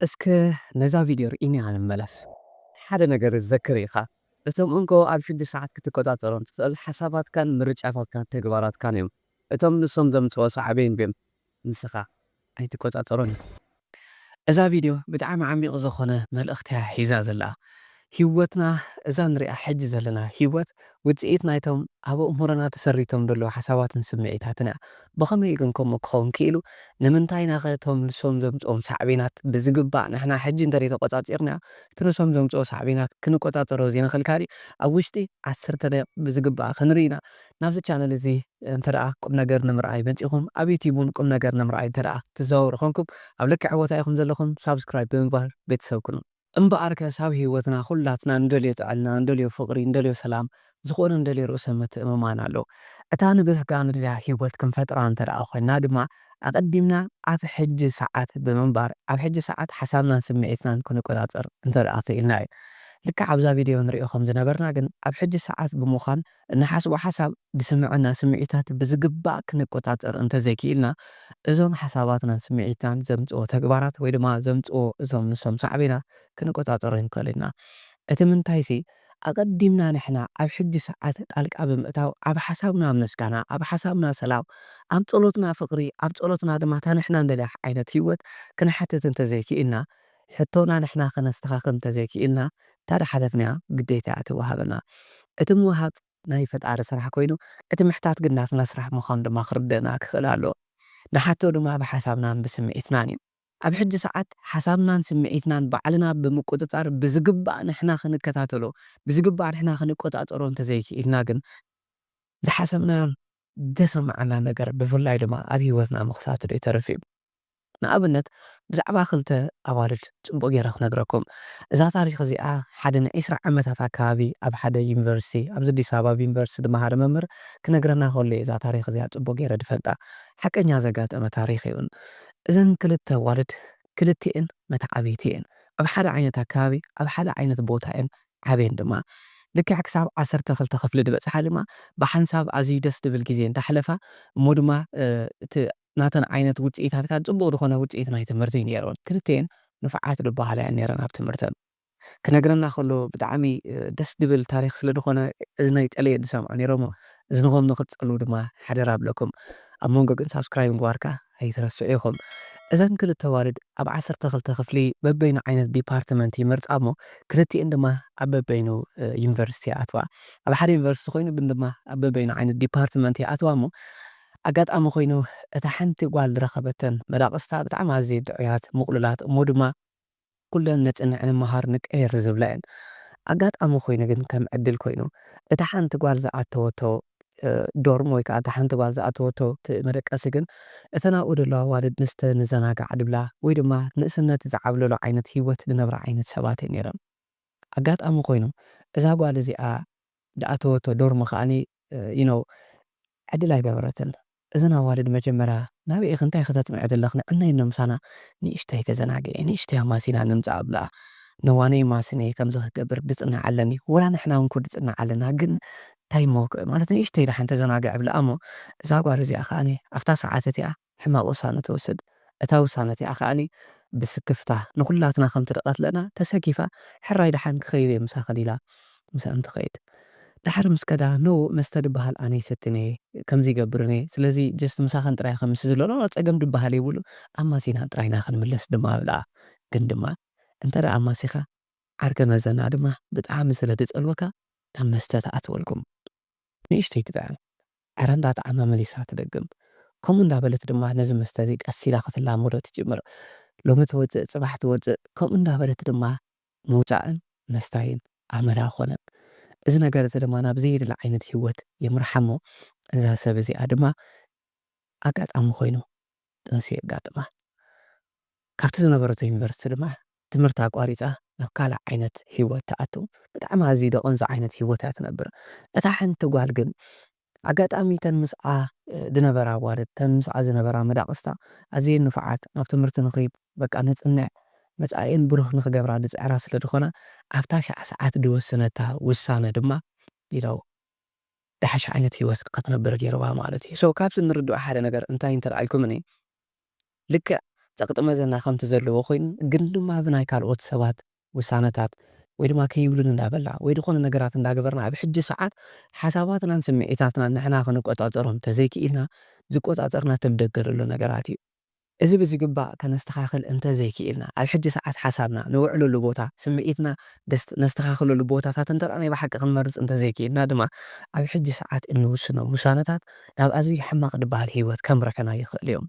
እስከ ነዛ ቪድዮ ርኢና ንመለስ። ሓደ ነገር ዘክር ኢኻ። እቶም እንኮ ኣብ ሕጂ ሰዓት ክትቆጻጸሮም ትኽእል ሓሳባትካን ምርጫታትካን ተግባራትካን እዮም። እቶም ንሶም ዘምጽኦ ሳዕቤን ግን ንስኻ ኣይትቆጻጸሮን ኢኻ። እዛ ቪድዮ ብጣዕሚ ዓሚቕ ዝኾነ መልእኽቲ እያ ሒዛ ዘላ። ህይወትና፣ እዛ ንሪኣ ሕጂ ዘለና ህይወት ውጽኢት ናይቶም ኣብ ኣእምሮና ተሰሪቶም ዘለዉ ሓሳባትን ስምዒታትን እያ። ብኸመይ ግን ከምኡ ክኸውን ክኢሉ? ንምንታይ ኢና ኸ እቶም ንሶም ዘምጽኦም ሳዕቤናት ብዝግባእ ንሕና ሕጂ እንተ ተቖጻጺርና እቲ ንሶም ዘምጽኦ ሳዕቤናት ክንቆጻጸሮ ዘይንኽእል ካልእ ኣብ ውሽጢ ዓሰርተ ደቂቕ ብዝግባእ ክንርኢ ኢና። ናብዚ ቻነል እዚ እንተ ደኣ ቁም ነገር ንምርኣይ መጺኹም፣ ኣብ ዩቲብ እውን ቁም ነገር ንምርኣይ እንተ ደኣ ትዘዋወሩ ኮንኩም፣ ኣብ ልክዕ ቦታ ኢኹም ዘለኹም ሳብስክራይብ ብምግባር ቤተሰብ ኩኑ። እምበኣርከስ ኣብ ህይወትና ኩላትና ንደልዮ ጥዕና፣ ንደልዮ ፍቕሪ፣ ንደልዮ ሰላም፣ ዝኾነ ንደልዮ ርእሰ ምትእምማን ኣሎ። እታ ንብህጋ ንደልያ ህይወት ክንፈጥራ እንተ ደኣ ኮይንና ድማ ኣቐዲምና ኣብ ሕጂ ሰዓት ብምንባር፣ ኣብ ሕጂ ሰዓት ሓሳብናን ስምዒትናን ክንቆጻጸር እንተ ደኣ ክኢልና እዩ። ልክዕ ኣብዛ ቪድዮ ንሪኦ ከም ዝነበርና ግን ኣብ ሕጂ ሰዓት ብምዃን እንሓስቦ ሓሳብ ዝስምዐና ስምዒታት ብዝግባእ ክንቆጻጸር እንተዘይክኢልና፣ እዞም ሓሳባትናን ስምዒትናን ዘምጽኦ ተግባራት ወይ ድማ ዘምጽኦ እዞም ንሶም ሳዕቤናት ክንቆጻጸሮ ኣይንክእል ኢና። እቲ ምንታይሲ፣ ኣቐዲምና ንሕና ኣብ ሕጂ ሰዓት ጣልቃ ብምእታው፣ ኣብ ሓሳብና ምስጋና፣ ኣብ ሓሳብና ሰላም፣ ኣብ ጸሎትና ፍቕሪ፣ ኣብ ጸሎትና ድማ እታ ንሕና እንደልያ ዓይነት ህይወት ክንሓትት እንተዘይክኢልና፣ ሕቶና ንሕና ከነስተኻኽል እንተዘይክኢልና፣ እታ ዝሓተትናያ ግዴታ እያ ትወሃበና። እቲ ምውሃብ ናይ ፈጣሪ ስራሕ ኮይኑ፣ እቲ ምሕታት ግን ናትና ስራሕ ምዃኑ ድማ ክርደእና ክኽእል ኣለዎ። ንሓቶ ድማ ብሓሳብናን ብስምዒትናን እዩ። ኣብ ሕጂ ሰዓት ሓሳብናን ስምዒትናን ባዕልና ብምቁጽጻር ብዝግባእ ንሕና ክንከታተሎ፣ ብዝግባእ ንሕና ክንቆጻጸሮ እንተዘይክኢልና ግን፣ ዝሓሰብናዮን ዘሰማዓና ነገር ብፍላይ ድማ ኣብ ህይወትና ምኽሳቱ ዘይተርፍ እዩ። ንኣብነት፣ ብዛዕባ ክልተ ኣዋልድ ጽቡቕ ገይረ ክነግረኩም። እዛ ታሪኽ እዚኣ ሓደ ንዒስራ ዓመታት ኣከባቢ ኣብ ሓደ ዩኒቨርሲቲ፣ ኣብዚ ኣዲስ ኣበባ ዩኒቨርሲቲ ዝመሃረ መምህር ክነግረና ከሎ እየ እዛ ታሪኽ እዚኣ ጽቡቕ ገይረ ዝፈልጣ። ሓቀኛ ዘጋጠመ ታሪኽ እዩ። እዘን ክልተ ኣዋልድ ክልቲኤን መተዓብይቲ እየን። ኣብ ሓደ ዓይነት ኣከባቢ፣ ኣብ ሓደ ዓይነት ቦታ እየን ዓብየን ድማ። ልክዕ ክሳብ ዓሰርተ ክልተ ክፍሊ ዝበጽሓ ድማ ብሓንሳብ ኣዝዩ ደስ ዝብል ግዜ እንዳሕለፋ፣ እሞ ድማ፣ እ፣ እቲ ናተን ዓይነት ውጽኢታት ከኣ ጽቡቕ ዝኾነ ውጽኢት ናይ ትምህርቲ እዩ ነይርወን። ክልቲኤን ንፉዓት ዝበሃላ እየን ነይረን ኣብ ትምህርተን። ክነግረና ከሎ ብጣዕሚ፣ እ፣ ደስ ዝብል ታሪኽ ስለ ዝኾነ እዝነይ ጠልየ ዝሰምዖ ነይረ እሞ እዝንኹም ንኽትጸልዉ ድማ ሓደራ እብለኩም። ኣብ መንጎ ግን ሳብስክራይብ ምግባር ከኣ ኣይትረስዑ ኢኹም። እዘን ክልተ ኣዋልድ ኣብ ዓሰርተ ክልተ ክፍሊ በበይኑ ዓይነት ዲፓርትመንት ይመርጻ እሞ ክልቲኤን ድማ ኣብ በበይኑ፣ እ፣ ዩኒቨርሲቲ ይኣትዋ። ኣብ ሓደ ዩኒቨርሲቲ ኮይኑ ግን ድማ ኣብ በበይኑ ዓይነት ዲፓርትመንት ይኣትዋ እሞ ኣጋጣሚ ኮይኑ እታ ሓንቲ ጓል ዝረኸበተን መዳቕስታ ብጣዕሚ ኣዝየን ጥዑያት፣ ምቕሉላት እሞ ድማ ኩለን ንጽንዕ፣ ንመሃር፣ ንቀየር ዝብላ እየን። ኣጋጣሚ ኮይኑ ግን ከም ዕድል ኮይኑ እታ ሓንቲ ጓል ዝኣተወቶ፣ እ፣ ዶርም ወይ ከኣ እታ ሓንቲ ጓል ዝኣተወቶ እቲ መደቀሲ ግን እተን ኣብኡ ዘለዋ ኣዋልድ ንስተ ንዘናጋዕ ድብላ ወይ ድማ ንእስነት ዝዓብለሎ ዓይነት ህይወት ዝነብራ ዓይነት ሰባት እየን ነይረን። ኣጋጣሚ ኮይኑ እዛ ጓል እዚኣ ዝኣተወቶ ዶርም ከኣኒ፣ እ፣ you know፣ ዕድል ኣይገበረትን። እዘን ኣዋልድ መጀመርያ ናበይ ኢኺ እንታይ ኢኺ ተጽንዒ ዘለኺ ንዕነይ እኖ ምሳና ንእሽተይ ተዘናግዒ፣ ንእሽተይ ኣማሲና ንምጻእ ብለኣ። ነዋነይ ማሲነ ከምዚ ክገብር ድጽናዕ ኣለኒ። ወላ ንሕና እውን እኮ ድጽናዕ ኣለና፣ ግን እንታይ እሞ ክ-፣ ማለት ንእሽተይ ደሓን ተዘናግዒ ብለኣ እሞ እዛ ጓል እዚኣ ከኣኒ ኣብታ ሰዓት እቲኣ ሕማቕ ውሳነ ትወስድ። እታ ውሳነ እቲኣ ከኣኒ ብስክፍታ ንኹላትና ከም ትድቐትለና ተሰኪፋ ሕራይ ደሓን ክኸይድ እየ ምሳኽን ኢላ ምስኣን ትኸይድ። ድሓር ምስ ከዳ፣ ኖ መስተ ድበሃል ኣነ ይሰትን እየ፣ ከምዚ ይገብርን እየ፣ ስለዚ ጀስት ምሳኽን ጥራይ ከምሲ ዝለሎ ጸገም ድበሃል የብሉ፣ ኣማሲና ጥራይና ክንምለስ ድማ ብለኣ። ግን ድማ እንተ ደኣ ኣማሲኻ ዓርከ መዘና ድማ ብጣዕሚ ስለ ድጸልወካ ናብ መስተ ትኣትወልኩም። ንእሽተይ ትጥዕም። ዕረ እንዳጠዓማ መሊሳ ትደግም። ከምኡ እንዳበለት ድማ ነዚ መስተ እዚ ቀስ ኢላ ክትላመዶ ትጅምር። ሎሚ ትወጽእ፣ ጽባሕ ትወጽእ፣ ከምኡ እንዳበለት ድማ ምውጻእን ምስታይን ኣመላ ኮነ። እዚ ነገር እዚ ድማ ናብ ዘየድሊ ዓይነት ህይወት የምርሓ እሞ፣ እዛ ሰብ እዚኣ ድማ ኣጋጣሚ ኮይኑ ጥንሲ የጋጥማ። ካብቲ ዝነበረቶ ዩኒቨርሲቲ ድማ ትምህርቲ ኣቋሪጻ ናብ ካልእ ዓይነት ህይወት ትኣቱ። ብጣዕሚ ኣዝዩ ደቐንዞ ዓይነት ህይወት እያ ትነብር። እታ ሓንቲ ጓል ግን ኣጋጣሚ እተን ምስኣ፣ እ፣ ዝነበራ ኣዋልድ፣ እተን ምስኣ ዝነበራ መዳቕስታ ኣዝየን ንፉዓት፣ ናብ ትምህርቲ ንኽይድ፣ በቃ ንጽንዕ፣ መጻኢኤን ብሩህ ንኽገብራ ዝጽዕራ ስለ ዝኾና፣ ኣብታ ሻዕ ሰዓት ዝወሰነታ ውሳነ ድማ ኢለው ዝሓሸ ዓይነት ህይወት ክትነብር ገይርዋ ማለት እዩ። So፣ ካብዚ እንርድኦ ሓደ ነገር እንታይ እንተ ደኣ ኢልኩምኒ፣ ልክዕ ጠቕጥመዘና ከምቲ ዘለዎ ኮይኑ፣ ግን ድማ ብናይ ካልኦት ሰባት ውሳነታት ወይ ድማ ከይብሉን እንዳበልና ወይ ዝኾነ ነገራት እንዳገበርና ኣብ ሕጂ ሰዓት ሓሳባትናን ስምዒታትናን ንሕና ክንቆጻጸሮም እንተዘይክኢልና ዝቆጻጸርና ተብደገ ዘሎ ነገራት እዩ። እዚ ብዝግባእ ከነስተኻኽል እንተዘይክኢልና ኣብ ሕጂ ሰዓት ሓሳብና ንውዕለሉ ቦታ ስምዒትና ደስ ነስተኻኽለሉ ቦታታት እንተ ናይ ብሓቂ ክንመርጽ እንተዘይክኢልና ድማ ኣብ ሕጂ ሰዓት እንውስኖም ውሳነታት ናብ ኣዝዩ ሕማቕ ዝበሃል ህይወት ከምርሑና ይኽእል እዮም።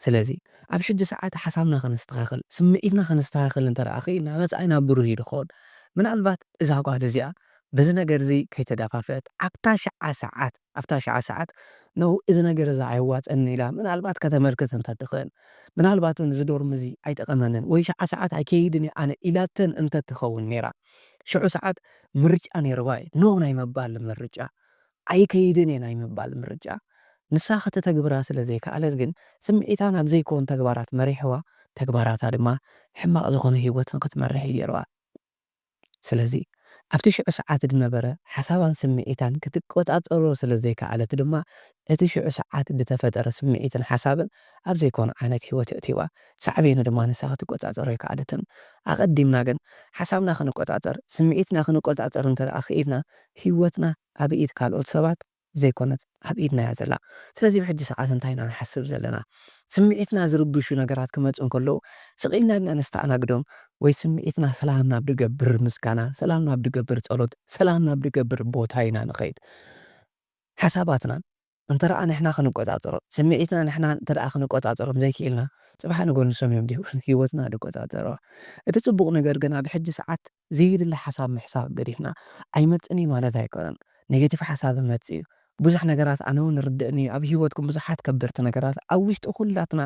ስለዚ ኣብ ሕጂ ሰዓት ሓሳብና ከነስተኻኽል ስምዒትና ከነስተኻኽል እንተ ደኣ ኽኢልና መጻኢና ብሩህ እዩ ዝኸውን። ምናልባት እዛ ጓል እዚኣ በዚ ነገር እዚ ከይተደፋፍአት ኣብታ ሽዓ ሰዓት ኣብታ ሽዓ ሰዓት ነው እዚ ነገር እዚ ኣየዋጸንን ኢላ ምናልባት ከተመልክት እንተ ትኽእል ምናልባት እውን እዚ ዶርም እዚ ኣይጠቐመንን ወይ ሽዓ ሰዓት ኣይከይድን እየ ኣነ ኢላተን እንተ ትኸውን ነይራ ሽዑ ሰዓት ምርጫ ነይርዋ እዩ ኖ ናይ ምባል ምርጫ ኣይከይድን እየ ናይ ምባል ምርጫ ንሳ ከተተግብራ ስለ ዘይከኣለት ግን ስምዒታ ናብ ዘይኮን ተግባራት መሪሕዋ ተግባራታ ድማ ሕማቕ ዝኾነ ህይወት ንክትመርሕ እዩ ገይርዋ። ስለዚ ኣብቲ ሽዑ ሰዓት ዝነበረ ሓሳባን ስምዒታን ክትቆጻጸሮ ስለ ዘይከኣለት ድማ እቲ ሽዑ ሰዓት ዝተፈጠረ ስምዒትን ሓሳብን ኣብ ዘይኮነ ዓይነት ህይወት የእትይዋ። ሳዕቤኑ ድማ ንሳ ክትቆጻጸሮ ኣይከኣለትን። ኣቐዲምና ግን ሓሳብና ክንቆጻጸር፣ ስምዒትና ክንቆጻጸር እንተ ደኣ ክኢልና ህይወትና ኣብ ኢድ ካልኦት ሰባት ዘይኮነት ኣብ ኢድና እያ ዘላ። ስለዚ ብሕጂ ሰዓት እንታይ ኢና ንሓስብ ዘለና? ስምዒትና ዝርብሹ ነገራት ክመጹ እንከለዉ ስቕ ኢልና ድና ነስተኣናግዶም ወይ ስምዒትና ሰላም ናብ ድገብር ምስጋና፣ ሰላም ናብ ድገብር ጸሎት፣ ሰላም ናብ ድገብር ቦታ ኢና ንኸይድ። ሓሳባትና እንተ ደኣ ንሕና ክንቆጻጸሮ፣ ስምዒትና ንሕና እንተ ደኣ ክንቆጻጸሮም ዘይክኢልና፣ ጽባሕ ንጎ ንሶም እዮም ድዩ ህይወትና ድቆጻጸርዋ? እቲ ጽቡቕ ነገር ግን ኣብ ሕጂ ሰዓት ዘይድለ ሓሳብ ምሕሳብ ገዲፍና ኣይመጽእን እዩ ማለት ኣይኮነን። ኔጌቲቭ ሓሳብ ይመጽእ እዩ። ብዙሕ ነገራት ኣነ እውን ይርድእኒ እዩ። ኣብ ህይወትኩም ብዙሓት ከበድቲ ነገራት ኣብ ውሽጢ ኩላትና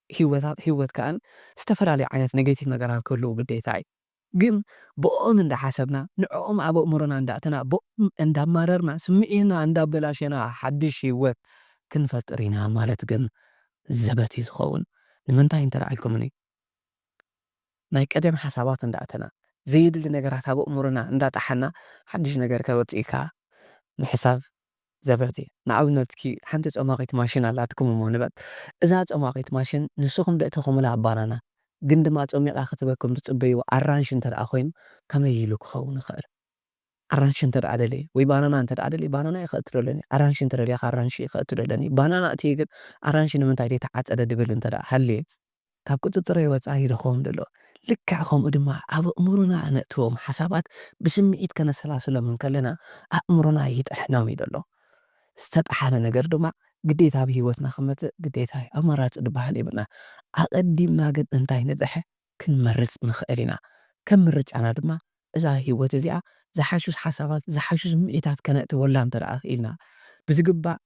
ህይወታት ህይወት ከኣን ዝተፈላለዩ ዓይነት ኔጌቲቭ ነገራት ክህልዉ ግዴታ እዩ። ግን ብኦም እንዳሓሰብና ንዕኦም ኣብ ኣእምሮና እንዳእተና ብኦም እንዳማረርና ስምዒትና እንዳበላሸና ሓድሽ ህይወት ክንፈጥር ኢና ማለት ግን ዘበት እዩ ዝኸውን። ንምንታይ እንተ ደኣ ኢልኩምኒ ናይ ቀደም ሓሳባት እንዳእተና ዘየድሊ ነገራት ኣብ ኣእምሮና እንዳጠሓና ሓድሽ ነገር ከወፅእካ ምሕሳብ ዘበት እዩ። ንኣብነት ኪ ሓንቲ ጸማቒት ማሽን ኣላትኩም እሞ ንበል። እዛ ጸማቒት ማሽን ንስኹም ደእተኹምላ ባናና ግን ድማ ጸሚቓ ክትበኩም ትጽበይዎ ኣራንሺ እንተ ደኣ ኮይኑ ከመይ ኢሉ ክኸውን ይኽእል? ኣራንሺ እንተ ደኣ ደልየ ወይ ባናና እንተ ደኣ ደልየ ባናና እየ ክእቱ ደለኒ። ኣራንሺ እንተ ደልየ ኣራንሺ እየ ክእቱ ደለኒ። ባናና እትየ ግን ኣራንሺ ንምንታይ ደይተዓጸደ ድብል እንተ ደኣ ሃልየ ካብ ቁጽጽረይ ወጻኢ እዩ ዝኸውን ዘሎ። ልክዕ ከምኡ ድማ ኣብ ኣእምሮና እነእትዎም ሓሳባት ብስምዒት ከነሰላስሎም እንከለና ኣእምሮና ይጥሕኖም እዩ ዘሎ። ዝተጠሓነ ነገር ድማ ግዴታ ኣብ ህይወትና ክመጽእ ግዴታ እዩ። ኣማራጺ ዝበሃል የብልና። ኣቐዲምና ግን እንታይ ንጥሐ ክንመርጽ ንኽእል ኢና። ከም ምርጫና ድማ እዛ ህይወት እዚኣ ዝሓሹ ሓሳባት፣ ዝሓሹ ስምዒታት ከነእትወላ እንተ ደኣ ክኢልና፣ ብዝግባእ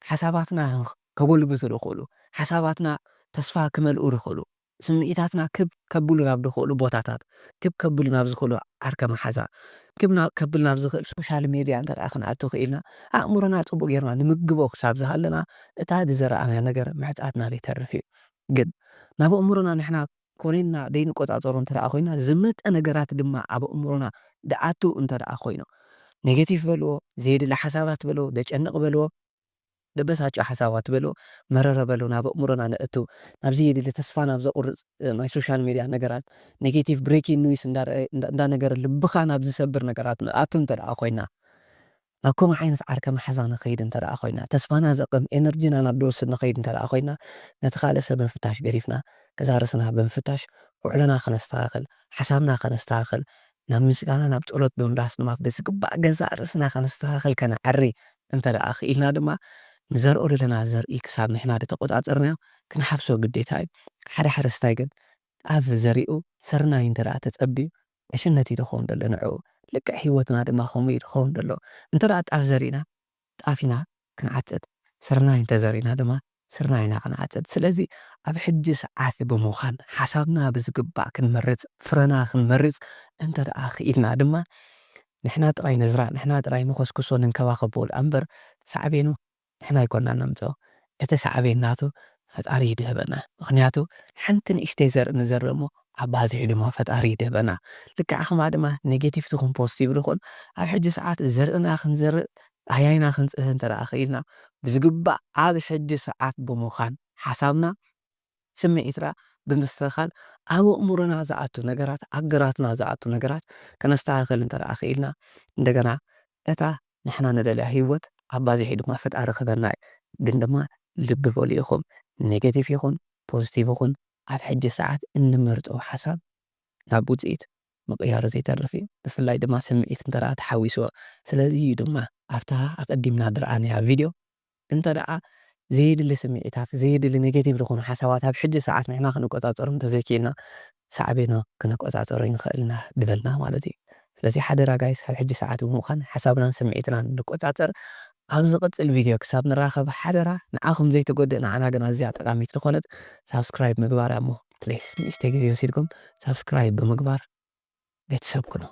ሓሳባትና ከጎልብቱ ዝኽእሉ፣ ሓሳባትና ተስፋ ክመልኡ ዝኽእሉ፣ ስምዒታትና ክብ ከብሉ ናብ ዝኽእሉ ቦታታት፣ ክብ ከብሉ ናብ ዝኽእሉ ዓርከ መሓዛ፣ ክብ ና- ከብል ናብ ዝኽእል ሶሻል ሜድያ እንተ ደኣ ክንኣቱ ክኢልና፣ ኣእምሮና ጽቡቕ ጌርና ንምግቦ ክሳብ ዝሃለና፣ እታ ዝዘረኣናያ ነገር ምሕጻትና ዘይተርፍ እዩ። ግን ናብ ኣእምሮና ንሕና ኮኔና ደይንቆጻጸሮ እንተ ደኣ ኮይና፣ ዝመጸ ነገራት ድማ ኣብ ኣእምሮና ደኣቱ እንተ ደኣ ኮይኑ፣ ኔጌቲቭ በልዎ፣ ዘየድሊ ሓሳባት በልዎ፣ ደጨንቕ በልዎ፣ ደበሳጮ ሓሳባት በልዎ፣ መረረ በልዎ፣ ናብ ኣእምሮና ነእቱ፣ ናብ ዘየድሊ ተስፋ ናብ ዘቑርጽ፣ እ፣ ናይ ሶሻል ሜድያ ነገራት፣ ኔጌቲቭ ብሬኪንግ ኒውስ እንዳ ረአ-፣ እንዳ፣ እንዳ ነገረ ልብኻ ናብ ዝሰብር ነገራት ንኣቱ እንተ ደኣ ኮይና፣ ናብ ከምኡ ዓይነት ዓርከ መሓዛ ንኸይድ እንተ ደኣ ኮይና፣ ተስፋና ዘቕም፣ ኤነርጂና ናብ ዝወስድ ንኸይድ እንተ ደኣ ኮይና፣ ነቲ ካልእ ሰብ ምፍታሽ ገዲፍና፣ ገዛእ ርእስና ብምፍታሽ፣ ውዕሎና ከነስተኻኽል፣ ሓሳብና ከነስተኻኽል፣ ናብ ምስጋና፣ ናብ ጸሎት ብምምላስ ድማ፣ ብዝግባእ ገዛእ ርእስና ከነስተኻኽል፣ ከነዐሪ እንተ ደኣ ክኢልና ድማ፣ ንዘርኦ ዘለና ዘርኢ ክሳብ ንሕና ዝተቖጻጸርናዮ ክንሓፍሶ ግዴታ እዩ። ሓደ ሓረስታይ ግን ጣፍ ዘሪኡ ስርናይ እንተ ደኣ ተጸብዩ፣ ዕሽነት እዩ ዝኸውን ዘሎ ንዕኡ። ልክዕ ህይወትና ድማ ከምኡ እዩ ዝኸውን ዘሎ። እንተ ደኣ ጣፍ ዘሪእና፣ ጣፍ ኢና ክንዓጽድ። ስርናይ እንተ ዘሪእና ድማ፣ ስርናይ ኢና ክንዓጽድ። ስለዚ ኣብ ሕጂ ሰዓት ብምዃን፣ ሓሳብና ብዝግባእ ክንመርጽ፣ ፍረና ክንመርጽ እንተ ደኣ ክኢልና ድማ፣ ንሕና ጥራይ ንዝራእ፣ ንሕና ጥራይ ንኾስኩሶ፣ ንንከባኸቦ ደኣ እምበር፣ ሳዕቤኑ ንሕና ኣይኮናን ነምጽኦ። እቲ ሳዕቤን ናቱ ፈጣሪ እዩ ድህበና። ምኽንያቱ ሓንቲ ንእሽተይ ዘርኢ ንዘርእ እሞ ኣባዚሑ ድማ ፈጣሪ እዩ ድህበና። ልክዕ ከማ ድማ ኔጌቲቭ ትኹን ፖዚቲቭ ንኹን ኣብ ሕጂ ሰዓት ዘርእና ክንዘርእ ኣያይና ክንጽህ እንተ ደኣ ክኢልና ብዝግባእ ኣብ ሕጂ ሰዓት ብምዃን ሓሳብና ስምዒትና ብምስትኽኻል ኣብ ኣእምሮና ዝኣቱ ነገራት፣ ኣብ ግራትና ዝኣቱ ነገራት ከነስተኻኽል እንተ ደኣ ክኢልና፣ እንደገና እታ ንሕና ንደልያ ህይወት ኣባዚሑ ድማ ፈጣሪ ክህበና እዩ። ግን ድማ ልቢ በሉ ኢኹም፣ ኔጌቲቭ ይኹን ፖዚቲቭ ይኹን ኣብ ሕጂ ሰዓት እንመርጾ ሓሳብ ናብ ውጽኢት ምቕያሩ ዘይተርፍ እዩ። ብፍላይ ድማ ስምዒት እንተ ደኣ ተሓዊስዎ። ስለዚ እዩ ድማ ኣብታ ኣቐዲምና ዝረኣናያ ቪድዮ እንተ ደኣ ዘየድሊ ስምዒታት፣ ዘየድሊ ኔጌቲቭ ዝኾኑ ሓሳባት ኣብ ሕጂ ሰዓት ንሕና ክንቆጻጸሩ እንተዘይክኢልና ሳዕቤኑ ክንቆጻጸሮ ይንኽእል ኢና ዝበልና ማለት እዩ። ስለዚ ሓደራ ጋይስ፣ ኣብ ሕጂ ሰዓት ብምዃን ሓሳብናን ስምዒትናን ንቆጻጸር። ኣብ ዝቕጽል ቪድዮ ክሳብ ንራኸብ ሓደራ ንዓኹም ዘይትጎድእ ንዓና ግን ኣዝያ ጠቓሚት ዝኾነት ሳብስክራይብ ምግባር እያ እሞ ፕሊስ ንእሽተይ ግዜ ወሲድኩም ሳብስክራይብ ብምግባር ቤተሰብ ኩኑ።